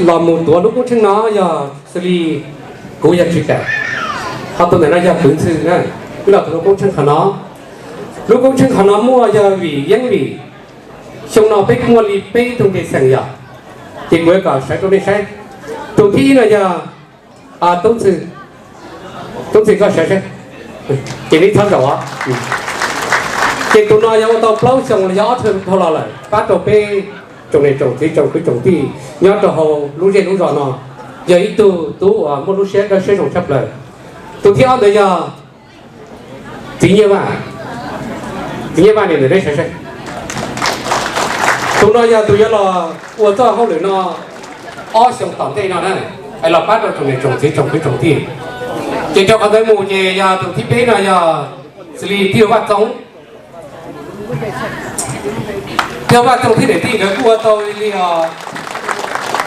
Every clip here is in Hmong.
Los mus tuav lub koob tsheej no yog xws li kuv yog tswv kav, ho tus ntawm no yog kwv ntxhw na, wb los tuav lub koob tsheej qhov no. Lub koob tsheej qhov no muaj yog vim yeeb vim xyoo no peb kuj muaj li peb tug nce xeem yom, ces kuv yuav kom sawv rau nej saib. Tus thib ib no yog Tub Ntxhw, Tub Ntxhw koj sawv seb, ces neb txhob zaum os. Ces tus no yog ua tau plaub xyoo los yog ob txhiab dhau los lawm, pab rau peb tsoom niam tsoom txiv tsoom kwv tsoom tij nyob rau hauv lub zej lub zos no, yog ib tug tub uas muaj lub siab dawb siab zoo tshaj plaws. Tus thib ob ntawd yog txiv Nyiaj Vaj, txiv Nyiaj Vaj nim ntawm neb sawv seb. Tus no yog tus yuav los ua txoj hauj lwm no ob xyoos tom ntej no na, es los pab rau tsoom niam tsoom txiv tsoom kwv tsoom tij. Ces rau qhov ntawd mus ces yog tus thib peb no yog xws li Tij Vaj Txoov. Tij Vaj Txoov thiab niam tij nkawd kuj ua tau li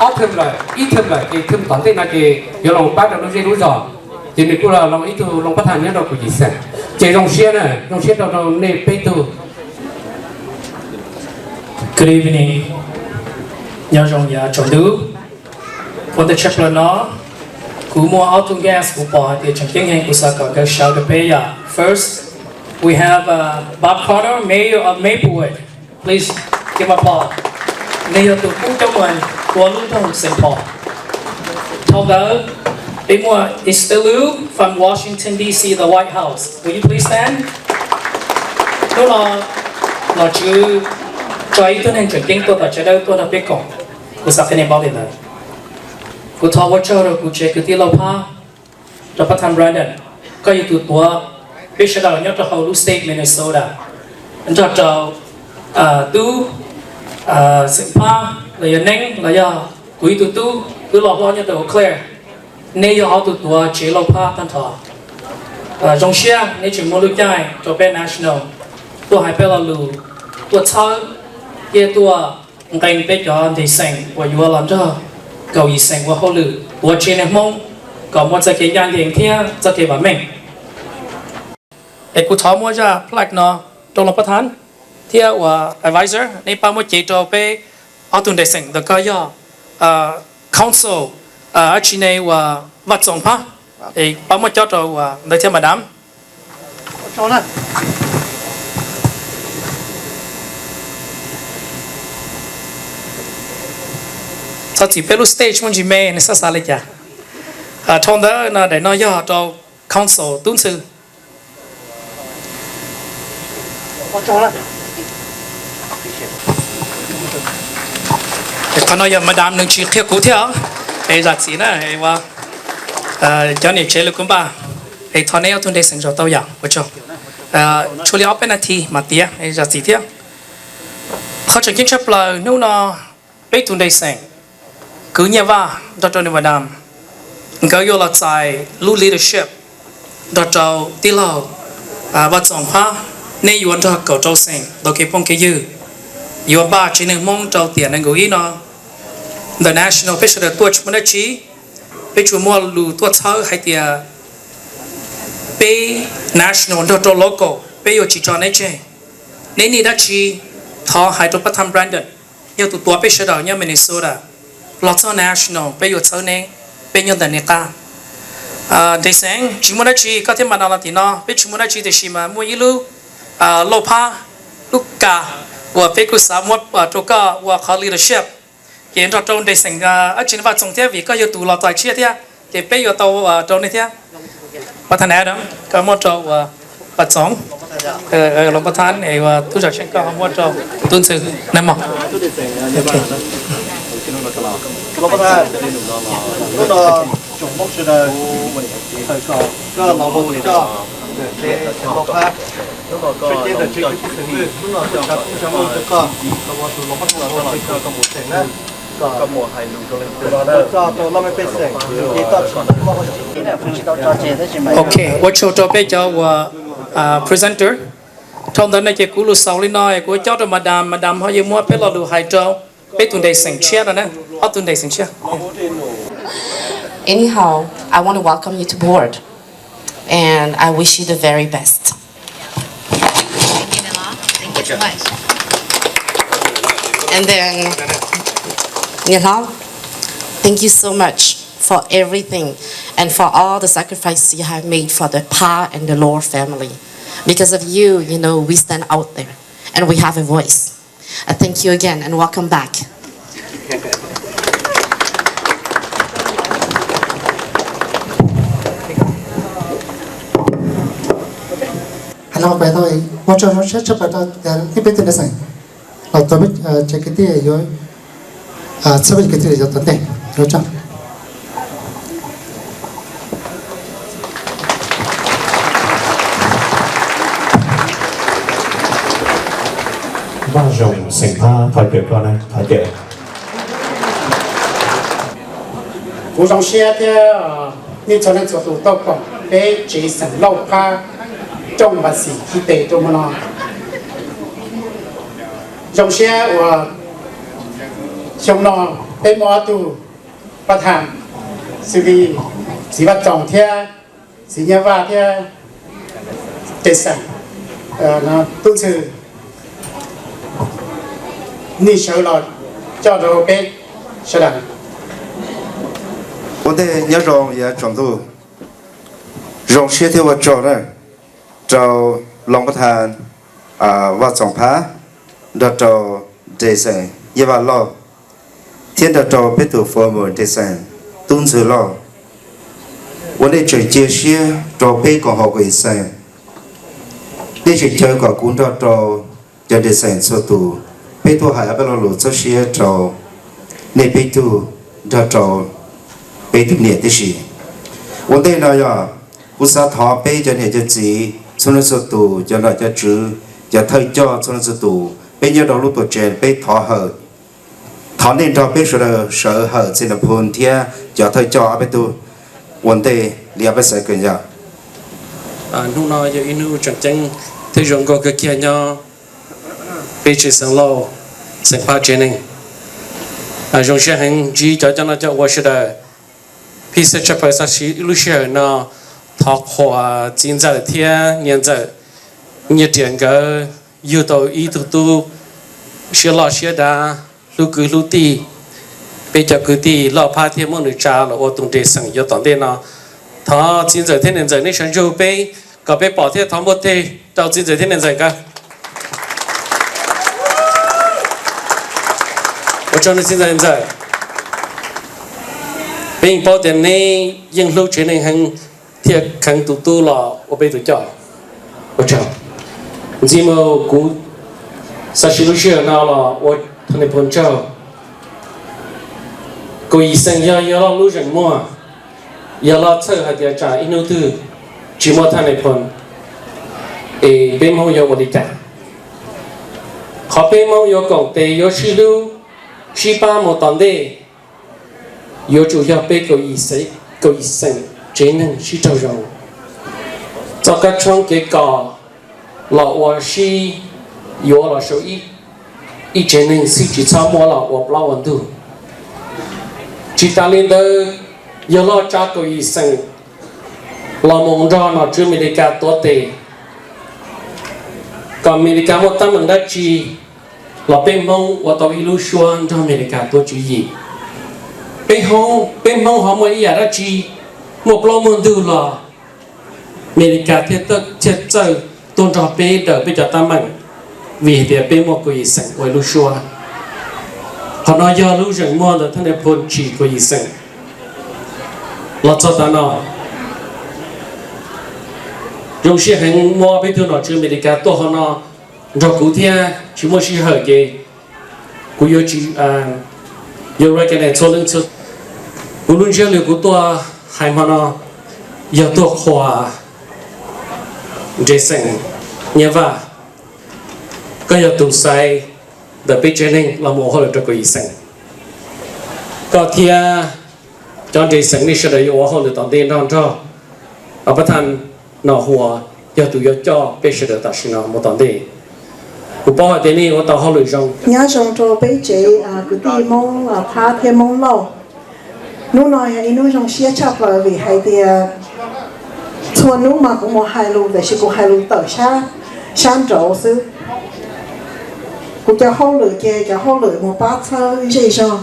ob thwm lawm, ib thwm lawm, ces thwm tom ntej no ces yuav los pab rau lub zej lub zos. Ces nws kuj los ib tug Looj Pab Thas nyob rau kuv yim xeem. Ces zoo siab na, zoo siab rau rau nej peb tug. Good evening. Nyob zoo yav tsaus ntuj. Ua ntej tshaj plaws no, kuv muaj ob tug guest kuv pom hais tias tseem ceeb heev, kuv xav kom nkawd shout rau peb yom. First, we have uh, Bob Connor, Mayor of Maplewood. Please give him applause. Nws yog tus kub coob muag ua lub nroog Saint Paul. Dhau ntawd, peb muaj Esther Liu from Washington D C, the White House. Will you please stand? Hnub no nom tswv tso ib tug neeg tseem ceeb tuaj tom tsev dawb tuaj nrog peb koom. Kuv xav qhia nej paub li ntawd. Kuv thov ua tsaug rau kuv tsev kwv tij Lauj Phab, rau pab tham Brandon, koj yog tus tuav peb sawv daws nyob rau hauv lub state Minnesota, nrog rau tub Xeem Phab los yog Neeb los yog kuv ib tug tub, tub los hlob nyob rau Eau Claire. Neb yog ob tug tuav tsev Lauj Phab tag nrho. Zoo siab neb tseem muaj lub caij rau peb national tuaj hais peb lo lus, tuaj txhawb thiab tuaj nqee peb cov nteg xeem uas yuav los nrog kaum yim xeem ua hauj lwm tuav tsev neeg Hmoob kom muaj txoj kev ncaj ncees thiab txoj kev vam meej. Es kuv thov muab zaj plaque no rau Looj Pab Thab thiab uas advisor, neb pab muab cev rau peb ob tug nteg xeem ntawm koj yog council, ab tsi ne uas Vaj Txoov Phab, es pab muab cob rau uas ntawd thiab madam. Thov txim peb lub stage muaj ntsis me, nws xav xav li cas. Dhau ntawd no, daim no yog rau council Tub Ntxhw. Qhov no yog madam nws tsis qhia kuv thiab os. Es zam txim na, cov niam tsev lawv kuj npaj, es thov neb ob tug nteg xeem zaum tau yom, ua tsaug. Tshuav li ob peb nas this mam tiav, es zam txim thiab. Qhov tseem ceeb tshaj plaws hnub no, peb tug nteg xeem, kwv Nyiaj Vaj nrog rau nws madam, nkawd yuav los txais lub leadership nrog rau tij laug Vaj Txoov Phab, neb yuav nrog kaum rau xeem tau kev phooj kev ywg, yuav npaj tsev neeg Hmoob rau tiam nees nkaum ib no. Ntawm national peb sawv daws tuaj tsis muaj dab tsi, peb tsuas muaj lus tuaj txhawb hais tias peb national nrog rau local peb yuav tsis tso neb tseg. Neb nij dab tsi, thov hais rau pab tham Brandon, yog tus tuav peb sawv daws nyob Minnesota, los txog national peb yuav txhawb neb, peb nyob ntawm neb qab. Nteg xeem tsis muaj dab tsi, koj thiab madam los tim no, peb tsis muaj dab tsi tiam sis mas muaj ib lub lauj phab, lub kas uas peb kuj xav muab rau koj ua qhov leadership. Ces nrog rau nteg xeem, ab tsi ne Vaj Txoov thiab vim koj yog tus los txais tshiab thiab, ces peb yuav tau rau nej thiab. Pab tham Adam, koj muab rau Vaj Txoov, los pab tham es tub zam seej koj ho muab rau tub ntxhw na mog. Ok, ua tsaug rau peb cov uas presenter. Dhau ntawd no ces kuv lus xaus li no es kuv cob rau madam, madam ho yuav muab peb lo lus hais rau peb tus nteg xeem tshiab no na, ob tug nteg xeem tshiab. Anyhow, I want to welcome you to board, and I wish you the very best. And then, niam hlob, Thank you so much for everything and for all the sacrifice you have made for the Pa and the Lo family. Because of you, you know, we stand out there and we have a voice. I thank you again and welcome back. Hais no pais tau, ua tsaug zoo siab tshaj plaws rau ib peb tug neeg xeem los tau peb tsev kwv tij yuav txhawb peb kwv tij yuav tom ntej. Ua tsaug. Vaj Zoo xeem Phab thov caw koj na, thov caw. Kuv zoo siab thiab nej txhua leej txhua tus tuaj koom peb tsev xeem Lauj Phab rooj Vaj Xim Hib Tes rau hmo no. Zoo siab uas xyoo no peb muaj ob tug pab tham, xws li txiv Vaj Txoos thiab txiv Nyiaj Vaj thiab tsev xeem Tub Ntxhw, nej sawv los coj rau peb sawv daws. Ua ntej nyob zoo yav tsaus ntuj, zoo siab thiab ua tsaug na rau Loos Pab Thas Vaj Txoos Phab nrog rau tsev xeem Nyiaj Vaj Lauj thiab nrog rau peb tus former tsev xeem Tub Ntxhw Lauj, uas nej tseem cia siab rau peb koom haum Kaum Yim Xeem. Nej tseem caw kom kuv nrog rau cov tsev xeem txhua tus, peb tuaj hais ob peb lo lus txhawb siab rau nej peb tug nrog rau peb tus niam tib si. Ua ntej no yog kuv xav thov peb cov niam cov txiv txhua leej txhua tus, cov nom cov tswv, cov thawj coj txhua leej txhua tus, peb nyob rau lub tuam tsev peb thov hawm, thov nej nrog peb sawv daws sawv hawm txiv Nais Phoo thiab cov thawj coj ob peb tug ua ntej li ob peb xav kawm yog. Hnub no yog ib hnub tseem ceeb thiab zoo nkauj kawg kiag nyob peb tsev xeem Lauj, xeem Phab tsev neeg. Zoo siab heev ntsib cov coj noj coj ua sawv daws. Phij xeeb tshaj plaws xav siv lub sij hawm no thov qhuas txiv ntxawm thiab niam ntxawm Nyiaj Riam nkawd yug tau ib tug tub siab loj siab dav, hlub kwv hlub tij. Peb cov kwv tij Lauj Phab thiaj muab nws tsa los ua tus tsev xeem yav tom ntej no. Thov txiv ntxawm thiab niam ntxawm nej sawv ntsug peb kom peb pom thiab thov npuaj teg rau txiv ntxawm thiab niam ntxawm nkawd. Ua tsaug nej txiv ntxawm niam ntxawm. Peb yeej paub tias neb yeej hlub tsev neeg heev thiaj kheev tus tub los ua peb tus coj. Ua tsaug. Ntxiv mus kuv xav siv lub sij hawm no los ua thaj Nais Phoo tsaug. Kaum Yim Xeem yog yawg loj lub zeem muag, yog loj txhawj hais tias tsam ib hnub twg tsis muaj thaj Nais Phoo es peb Hmoob yuav ua li cas. Qhov peb Hmoob yuav koom tes yuav sib hlub sib pab mus tom ntej, yuav tsum yog peb Kaum Yim Xeem tsev neeg sib raug zoo, txoj kab tshoob kev kos los ua sib yuav los sau ib tsev neeg xwb, tsis txhob muab los ua plaub ua ntug. Tsis tas li ntawd, yawg loj tsa Kaum Yim Xeem los mus nrog nom tswv Amelikas tuav tes, kom Amelikas muaj teeb meem dab tsi los peb Hmoob ua tau ib lub suab nrog Amelikas tuav tswv yim. Peb Hmoob, peb Hmoob ho muaj ib yam dab tsi, muaj plaub muaj ntug los Amelikas thiaj txawj tuaj nrog peb daws peb cov teeb meem, vim hais tias peb muaj Kaum Yim Xeem ua ib lub suab. Qhov no yog lub zeem muag ntawm thaj Nais Phoo tsim Kaum Yim Xeem los txog tav no. Zoo siab heev muaj peb tug nom tswv Amelikas tuaj hauv no nrog kuv thiab, tsis muaj sij hawm ces kuv yuav tsis, yuav recognize txhua leej txhua. Kuv lub ntsiab lus kuv tuaj hais hmo no yog tuaj qhuas tsev xeem Nyiaj Vaj, koj yog tus xaiv ntawm peb tsev neeg los mus ua hauj lwm rau Kaum Yim Xeem. Koj thiab cov tsev xeem nej sawv daws yuav ua hauj lwm tom ntej nrog nrog Pab Thas Nom Huas yog tus yuav coj peb sawv daws tam sim no mus tom ntej. Kuv paub hais tias nej yuav ua tau hauj lwm zoo. Nyob zoo rau peb tsev kwv tij Hmoob Phab thiab Hmoob Lauj. Hnub no yog ib hnub zoo siab tshaj plaws vim hais tias txhua hnub mas kuv mus hais lus tiam sis kuv hais lus tawm sab nraud xwb. Kuv cov hauj lwm ces cov hauj lwm mus pab txhawb zej zog,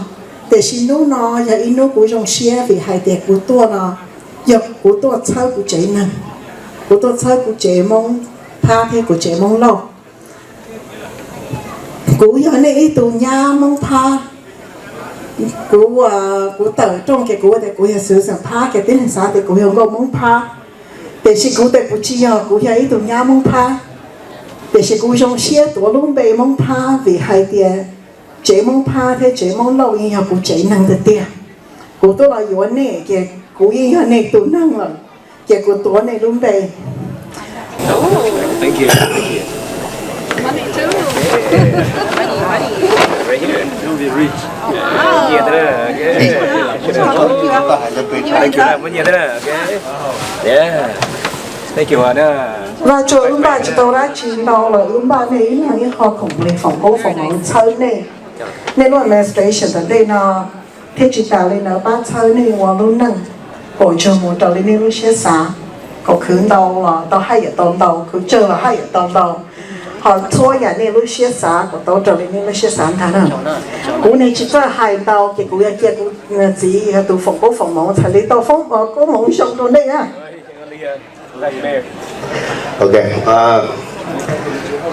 Tiam sis hnub no yog ib hnub kuv zoo siab vim hais tias kuv tuaj no yog kuv tuaj txhawb kuv tsev neeg, kuv tuaj txhawb kuv tsev Hmoob Phab thiab kuv tsev Hmoob Lauj. Kuv yog nej ib tug nyab Hmoob Phab. Kuv, kuv tawm rooj ces kuv tias kuv yog xwv xeem Phab ces tib neeg xav tias kuv yog nkauj Hmoob Phab. Tiam sis kuv tias kuv tsis yog, kuv yog ib tug nyab Hmoob Phab. Tiam sis kuv zoo siab tuav lub npe Hmoob Phab vim hais tias tsev Hmoob Phab thiab tsev Hmoob Lauj yeej yog kuv tsev neeg tiag tiag. Kuv tuaj los yuav nej ces kuv yeej yog nej tus neeg lawm, ces kuv tuav nej lub npe. Vaj Tsua, wb npaj tsis tau dab tsi ntau lawm, wb npaj nej ib leeg ib qho khoom plig foom koob foom hmoov txhawb nej, nej lub administration tom ntej no, thiab tsis tas li ntawd pab txhawb nej ua lub neej kom ntsog mus raws li nej lub siab xav, kom khwv ntau los tau haj yam tau ntau, khwv tsawg los haj yam tau ntau, ho txhua yam nej lub siab xav kom tau raws li nej lub siab xav ntag na. Kuv niag tsis txawj hais ntau ces kuv yuav cia kuv txiv yog tus foom koob foom hmoov txhais li tau foom koob hmoov zoo rau nej na. Ok,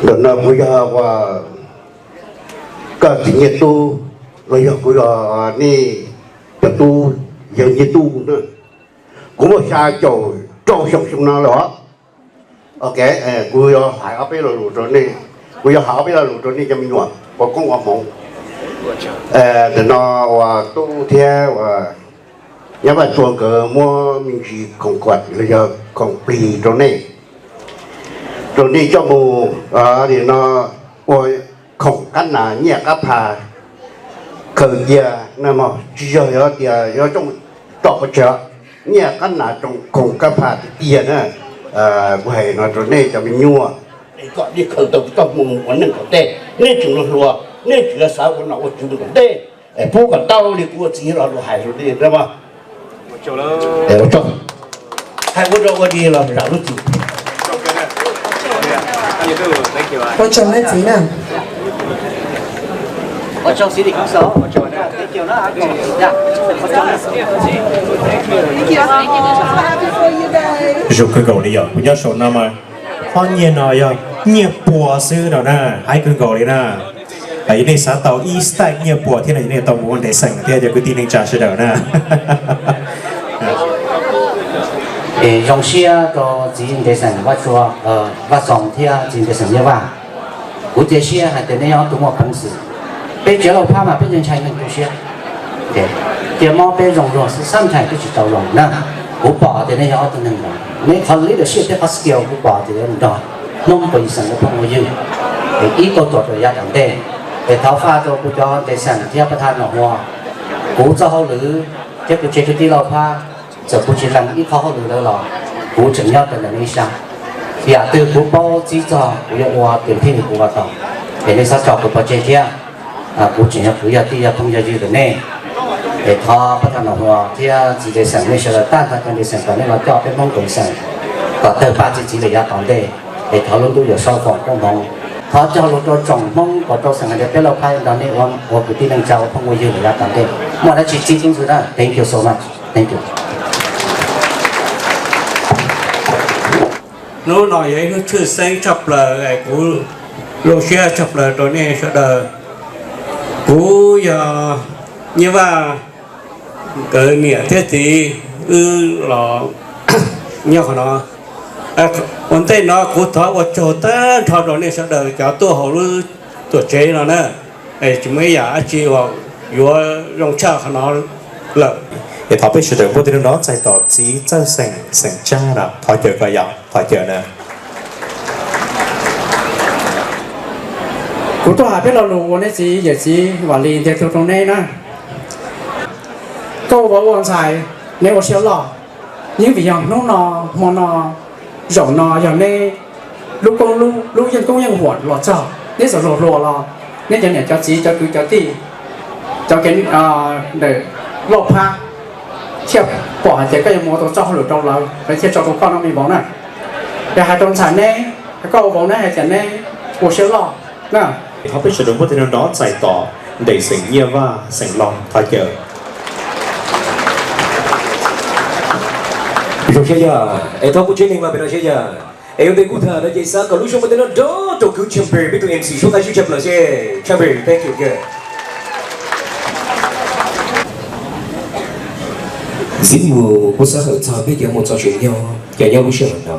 ntawm no kuv yog ua koj txiv Nyiaj Tub los yog kuv yog nej cov tub yawg Nyiaj Tub na. Kuv muaj xya caum rau xyoo xyoo no lawm os. Ok, kuv yuav hais ob peb lo lus rau nej, kuv yuav hais ob peb lo lus rau nej cov me nyuam ua koob ua hmoov. Ntawm no uas tub thiab uas nyab Vaj Tsua nkawd muab me ntsis khoom khuam los yog khoom plig rau nej, rau nej coj mus nim no ua khoom qab nas nyiaj qab phas khaws cia na mog, tsis yog tias yuav coj mus tso pov tseg, nyiaj qab nas khoom qab phas tiag tiag na. Kuv hais no rau nej cov me nyuam, kom nej khaws tau txoj hmoo ua neej tom ntej, nej tseem hluas hluas, nej tseem xav ua nom ua tswv tom ntej, pub kom tau li kuv ua txiv los lus hais rau nej na mog. Ua tsaug, hais ua dog ua dig los zam lub txim. Ua tsaug nej txiv na. Zoo kawg nkaus li yog kuv nyob saum no mas ob nyiaj no yog nyiaj pua xwb no na, haib kawg nkaus li na. Yog nej xav tau ib stack nyiaj pua thiab no yog nej tau mus ua ntev xeem thiab cov kwv tij neej tsa sawv daws na. Es zoo siab rau txiv ntev xeem Vaj Tsua, Vaj Xoos thiab txiv ntev xeem Nyiaj Vaj. Kuv cia siab hais tias nej yog ob tug muaj peev xwm. Peb tsev Lauj Phab mas peb ntshai neeg tu siab. Cia mob peb zoo luag xwb, xab ntshai peb tsis tau zoo na. Kuv pom tias nej yog ob tug neeg zoo, nej qhov leadership thiab qhov skill kuv pom tias nrog Hmoob Pawg Xeem Phooj Ywg, es ib kauj ruam rau yav tom ntej. Es thov faj rau kuv cov ntev xeem thiab pab thab Nom Huas, kuv txoj hauj lwm thiab kuv tsev kwv tij Lauj Phab, txawm kuv tsis lees ib qho hauj lwm lawm los kuv tseem nyob rau ntawm nej ib sab. Yam twg kuv paub txib txog kuv yuav ua tes thij kuv ua tau. Es nej txhob tso kuv pov tseg thiab. Kuv tseem yog kwv yog tij yog phooj yog ywg rau nej. Es thov pab thab Nom Huas thiab txiv ntev xeem nej sawv daws tag nrho cov ntev xeem kom nej los coj peb Hmoob Pawg Xeem kom tawg paj txi txiv lawm yav tom ntej. Es thov lub ntuj Yawm Saub foom koob hmoov. Thov cog lus rau tsoom Hmoob kom rau xeem hais tias peb Lauj Phab nrog nej ua kwv tij neej tsa ua phooj ua ywg lawm yav tom ntej. Muaj dab tsi txib tub ntxwg na. Thank you so much. Thank you. Hnub no yog ib hnub tshwj xeeb tshaj plaws es kuv zoo siab tshaj plaws rau nej sawv daws. Kuv yog Nyiaj Vaj nkawd niam thiab txiv, wb los nyob qhov no. Ua ntej no kuv thov ua tsaug tag nrho rau nej sawv daws cov tuaj hauv lub tuam tsev no na. Tsis muaj ib yam dab tsi uas yuav zoo tshaj qhov no lawm. Es thov peb sawv daws npuaj tes nrov txais tos txiv Txawj Xeem xeem Tsab na, thov caw koj yom, thov caw na. Kuv tuaj hais peb lo lus ua neb txiv yawm txiv Vam Lis ntiag tug rau neb na. Koj ua vauv ua ntxhais, neb ua siab loj, yeej vim yog hnub no, hmo no, zaum no yog neb lub koob lub yeej koob yeej huam los txog, neb txawm hluas hluas los neb cov niam cov txiv cov kwv cov tij, cov kev ntawm Lauj Phab thiaj pom hais tias koj yuav mus ua tau txoj hauj lwm rau lawv, lawv thiaj tso rau koj no me vauv na. Es hais rau ntxhais neb, koj ua vauv neb hais tias neb ua siab loj na. Thov peb sawv daws npuaj tes nrov txais tos Ntes xeem Nyiaj Vaj xeem Loos thov caw. Zoo siab yog es thov kuv tsev neeg los pem no siab yog es yuav ntes kuv tham no ces xav kom lub suab muaj tej no nrov rau kwv Chamber peb tus M C suab qab sib tshaj plaws seb Chamber thank you good. Ntxiv mus kuv xav hawm txog peb cov mus txog tsev nyob cov nyob lub sij hawm no.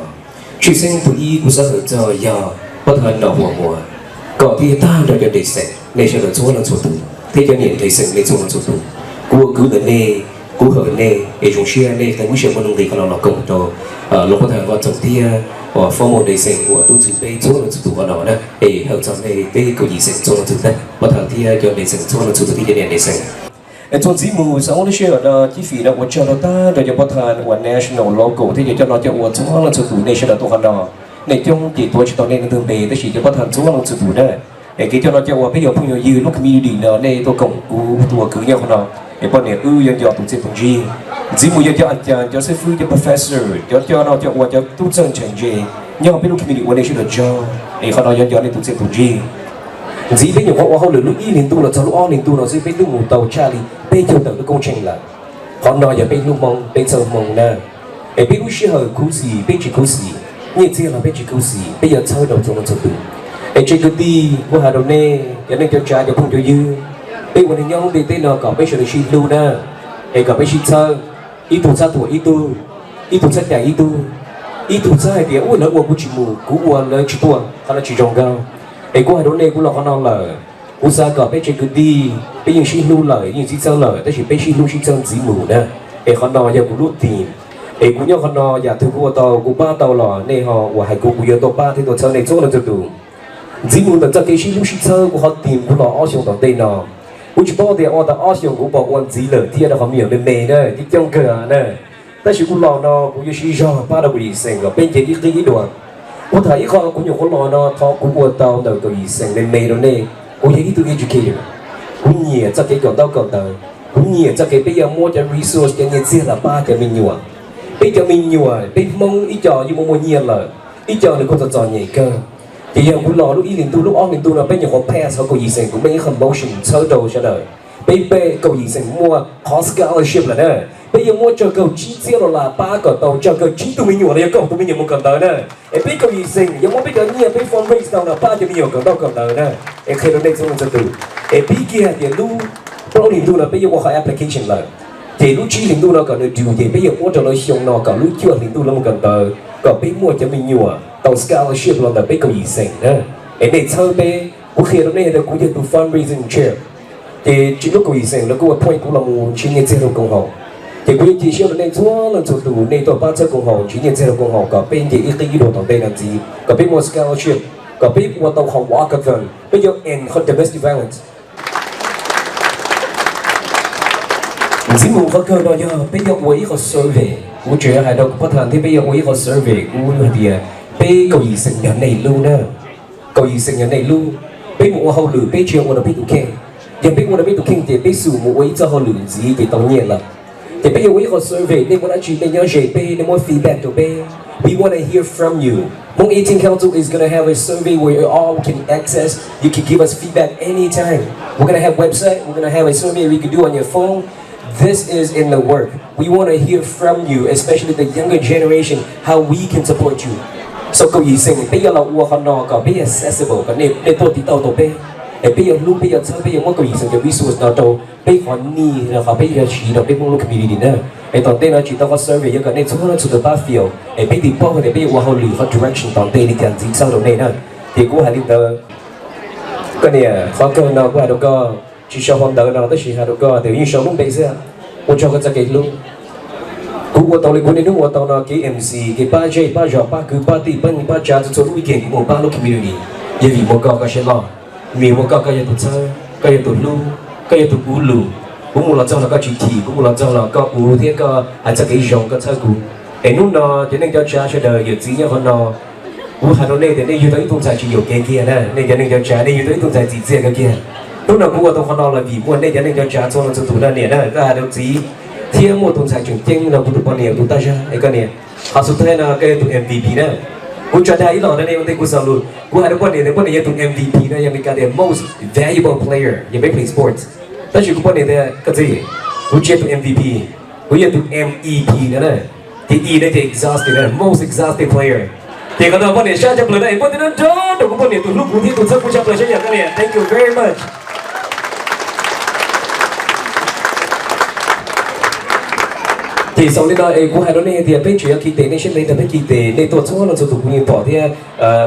Tshwj xeeb tus ib kuv xav hawm txog yog pab thawj Nom Huas Muas kom thiab tag nrho cov ntes xeem nej sawv daws txhua leej txhua tus thiab cov niam ntes xeem nej txhua leej txhua tus. Kuv ua kwv ntawm nej, kuv hawm nej es zoo siab nej qee lub sij hawm muaj nuj nqis qhov no los koom rau los pab thawj Vaj Txoos thiab uas former ntes xeem uas tub ntxhw peb txhua leej txhua tus qhov no na es hawm txog nej peb kaum yim xeem txhua leej txhua tus, pab thawj thiab cov ntes xeem txhua leej txhua tus thiab cov niam ntes xeem. Es txhua ntxiv mus xav muab lub sij hawm no cib fim no ua tsaug rau tag nrho cov pab thawj uas national, local thiab cov coj noj coj ua txhua leej txhua tus nej sawv daws tuaj qhov no. Nej coob ces tuav tsis tau nej leej twg npe tab sis cov pab thawj txhua leej txhua tus na es kev coj noj coj ua peb yog phooj ywg lub community no nej tuaj koom kuv tus ua kwv nyob qhov no es poj niam wb yuav nco tus txiaj tus ntsig. Ntxiv mus yog cov a cas cov xib fwb cov professor cov coj noj coj ua cov tub txawj ntse ntse nyob peb lub community ua nej sawv daws tsaug es qhov no yuav nco nej tus txiaj tus ntsig. Ntxiv peb nyuam qhuav ua hauj lwm lub ib hlis ntuj los txog lub ob hlis ntuj no xwb peb twb mus tau tshaj li peb caug tawm lub koob tsheej lawm. Qhov no yog peb hnub Hmoob peb txawj Hmoob na. Es peb lub sij hawm khuv xim peb tsis khuv xim, nyiaj txiag los peb tsis khuv xim, peb yuav txhawb rau txhua leej txhua tus. Es tsev kwv tij kuv hais rau nej cov neej cov tsav cov phooj cov ywg, peb ua neeg nyob ntiaj teb no kom peb sawv daws sib hlub na, es kom peb sib txhawb, ib tug txhob thuam ib tug, ib tug txhob cais ib tug, ib tug txhob hais tias ua lawv ua kuv tsis mus kuv ua lawv tsis tuaj qhov no tsis zoo nkauj. Es kuv hais rau nej kuv los qhov no lawm, kuv xav kom peb tsev kwv tij peb yeej sib hlub lawm yeej sib txhawb lawm tab sis peb sib hlub sib txhawb ntxiv mus na. Es qhov no yog kuv lub theme, es kuv nyob qhov no yam twg kuv ua tau kuv pab tau los nej ho uas hais kuv kuv yuav tuaj pab thiab tuaj txhawb nej txhua leej txhua tus. Ntxiv mus ntawm txoj kev sib hlub sib txhawb kuv ho theme kuv los ob xyoo tom ntej no. Kuv tsis paub tias ua tau ob xyoos kuv pom ua ntxiv lawm thiab rau qhov me nyuam me me na coob coob kawg na. Tab sis kuv los no kuv yuav siv zog pab rau kuv yim xeem kom peb nce ib qib ib dua. Kuv tham ib qho kuv nyuam qhuav los no qhov kuv ua tau ntawm kaum yim xeem me me rau nej. Kuv yog ib tug educator, kuv nyiam txoj kev kawm ntaub kawm ntawv, kuv nyiam txoj kev peb yuav muab cov resource cov nyiaj txiag los pab cov me nyuam. Peb cov me nyuam peb Hmoob ib co yeej muaj muaj nyiaj lawm, ib co nws kuj txom txom nyem kawg. Ces yog kuv los lub ib hlis ntuj lub ob hlis ntuj no peb nyuam qhuav pass qhov kaum yim xeem kuv muaj ib qho motion txhawb rau sawv daws. Peb peb kaum yim xeem muaj qhov scholarship lawm na. Peb yuav muab tsawg kaum tsib txhiab dollar pab kom tau tsawg kaum tsib tug me nyuam los yog kaum tus me nyuam mus kawm ntawv na. Es peb kaum yim xeem yuav muab peb cov nyiaj peb fundraise tau no pab cov me nyuam kawm ntaub kawm ntawv na. Es qhia rau nej txhua leej txhua tus. Es pib kiag hais tias lub plaub hlis ntuj no peb yuav ua qhov application lawm. Ces lub tsib hlis ntuj no kom nws due ces peb yuav muab rau lawv xyoo no kom lub cuaj hlis ntuj lawv mus kawm ntawv kom peb muaj cov me nyuam tau scholarship los ntawm peb kaum yim xeem na. Es nej txhawb peb, kuv qhia rau nej hais tias kuv yog tus fundraising chair. Ces tsis lub kaum yim xeem lawv kuj appoint kuv los mus nrhiav nyiaj txiag rau koom haum. Ces kuv yuav cia siab rau nej txhua leej txhua tus nej tuaj pab txhawb koom haum nrhiav nyiaj txiag rau koom haum kom peb nce ib qib ib dua tom ntej no ntxiv kom peb muaj scholarship, kom peb ua tau qhov walkathon peb yuav end qhov domestic violence. Ntxiv mus qhov kawg no yog peb yuav ua ib qho survey. Kuv tseem hais rau kuv pab tham thiab peb yuav ua ib qho survey kuv hais tias peb kaum yim xeem yog nej lub na. Kaum yim xeem yog nej lub. Peb mus ua hauj lwm peb tsis yog ua rau peb tus kheej. Yog peb ua rau peb tus kheej ces peb xum mus ua ib txoj hauj lwm ntxiv ces tau nyiaj lawm. Ces peb yuav ua ib qho survey, nej muaj dab tsi nej nyob ze peb, nej muab feedback rau peb. We want to hear from you. Hmong Eighteen Council is gonna have a survey where you all can access, you can give us feedback anytime. We're gonna have website, we're gonna have a survey we can do on your phone. This is in the work. We want to hear from you, especially the younger generation, how we can support you. So kaum yim xeem peb yuav los ua qhov no kom peb accessible, kom nej tuaj tiv tauj tau peb. Es peb yuav hlub, peb yuav txhawb, peb yuav muab kaum yim xeem cov resource no rau peb qhov nij, qhov peb yuav siv rau peb Hmoob lub community na. Es tom ntej no tsis tau qhov survey yuav kom nej txhua leej txhua tus pab fias, es peb thiaj paub tias peb yuav ua hauj lwm qhov direction tom ntej li cas ntxiv txhawb rau nej na. Ces kuv hais li ntawd. Koj niam, qhov kawg no kuv hais rau koj, tsis sau hauv ntawv no tab sis hais rau koj tias yeej sau lub npe xwb. Ua tsaug koj txoj kev hlub. Kuv ua tau li kuv niaj hnub ua tau no, kev M C, kev pab zej pab zos, pab kwv pab tij, pab neej pab tsav, txhua txhua lub weekend kuv mus pab lub community. Yog vim muaj koj, koj siab loj. Vim muaj koj, koj yog tus txhawb, koj yog tus hlub, koj yog tus uv lus. Kuv mus los txog los koj tsis chim, kuv mus los txog los koj uv thiab koj hais txoj kev zoo koj txhawb kuv. Es hnub no cov neej cov tsav sawv daws yawm txiv nyob qhov no, kuv hais rau nej tias nej yug tau ib tug ntxhais tsis yuam kev kiag na, nej cov neej cov tsav nej yug tau ib tug ntxhais txim txiaj kawg kiag. Hnub no kuv ua tau qhov no los vim muaj nej cov neej cov tsav txhua leej txhua tus na niam na, koj hais rau txiv thiab muaj tus ntxhais tseem ceeb no kuv tus poj niam tus tab zag es koj niam. Qhov xub thawj no koj yog tus M V P na. Kuv tso dag ib los rau nej ua ntej kuv xaus lus, kuv hais rau poj niam tias poj niam yog tus M V P na, yog Meskas tias most valuable player yog peb playing sports. Tab sis kuv poj niam tias koj txiv, kuv tsis yog tus M V P, kuv yog tus M E P no na. Ces E no ces exhausted na, most exhausted player. Ces qhov no poj niam sab tshaj plaws na, es poj niam nrog rau kuv poj niam tus hlub kuv thiab tus txhawb kuv tshaj plaws sab yam koj niam, thank you very much. Ces xaus li no es kuv hais rau nej tias peb tseem yuav khi tes, nej siab ntev tag peb khi tes, nej tuaj txhua leej txhua tus kuv yeej pom thiab,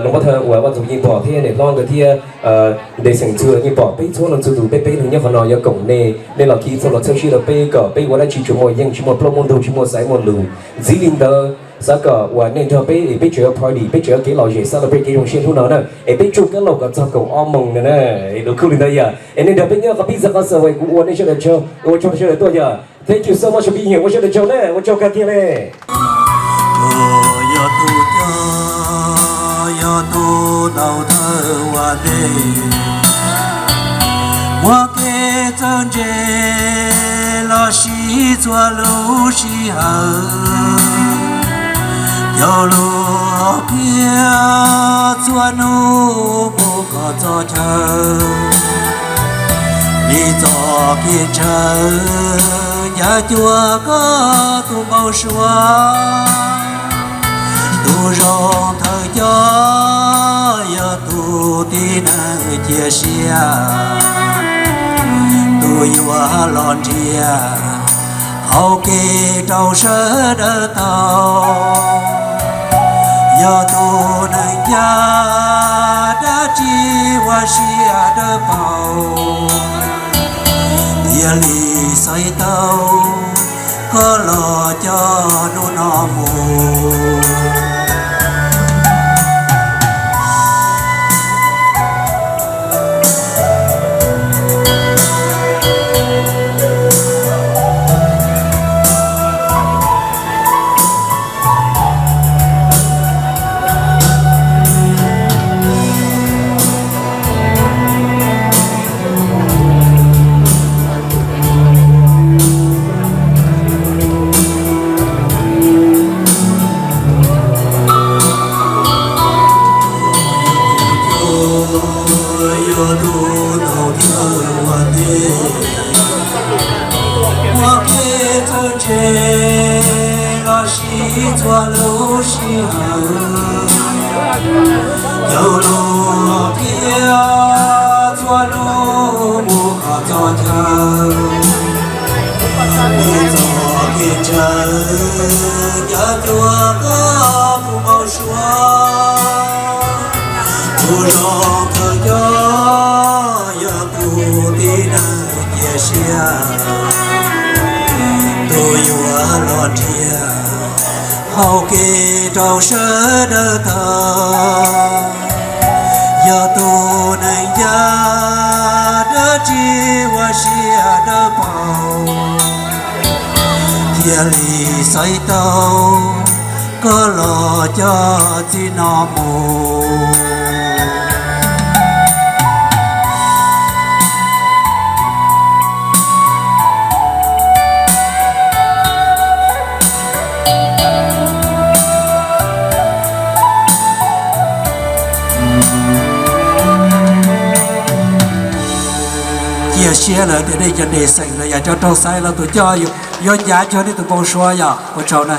Noo Pab Thawj uas Vaj Ntxoov yeej pom thiab, niam hlob nkawd thiab, Ntes Xeem Txwj yeej pom, peb txhua leej txhua tus peb peb neeg nyob qhov no yuav koom nej, nej los khi txhua los txhawb siab rau peb kom peb ua dab tsi tsuas muaj yeej, tsis muaj plaub muaj ntug, tsis muaj xaiv muaj lus. Ntxiv li ntawd xav kom uas nej nrog peb es peb tseem yuav party, peb tseem yuav kev lom zem celebrate kev zoo siab hnub no na, es peb tsuj kab laug kom txog kaum ob moos no na, es lus kub li ntawd yog es nej nrog peb nyob qhov pib txog qhov xaus es kuv ua nej sawv daws tsaug, ua tsaug sawv daws tuaj yog. Thank you so much for being here, ua sawv daws tsaug na, ua tsaug kawg kiag le. Yog tus coj, yog tus tau thawj ua ntej, muaj kev txawj ntse los sis txhua lub sij hawm, coj lus qhia txhua hnub mus kom txog chaw, li txoj kev ntshaw ncav cuag koj tus npau suav. Tus zoo thawj coj yog tus tib neeg cia siab, tus yuav los nrhiav hauv kev rau sawv daws tau. Yog tus neeg ncaj dab tsi ua siab dawb paug, thiaj li xaiv tau koj los coj hnub no mus. Yog tus tau thawj ua ntej, muaj kev txawj ntse los sis txhua lub sij hawm, coj lus qhia txhua hnub mus kom txog chaw, li txoj kev ntshaw ncav cuag koj tus npau suav. Tus zoo thawj coj yog tus tib neeg cia siab, tus yuav los nrhiav hauv kev rau sawv daws tau. Yog tus neeg ncaj dab tsi ua siab dawb paug, thiaj li xaiv tau koj los coj txij no mus. Cia siab lawm tias nej cov Ntes Xeem los yog cov raug xaiv los tus coj yuav ncav cuag nej tus npau suav yog ua tsaug na.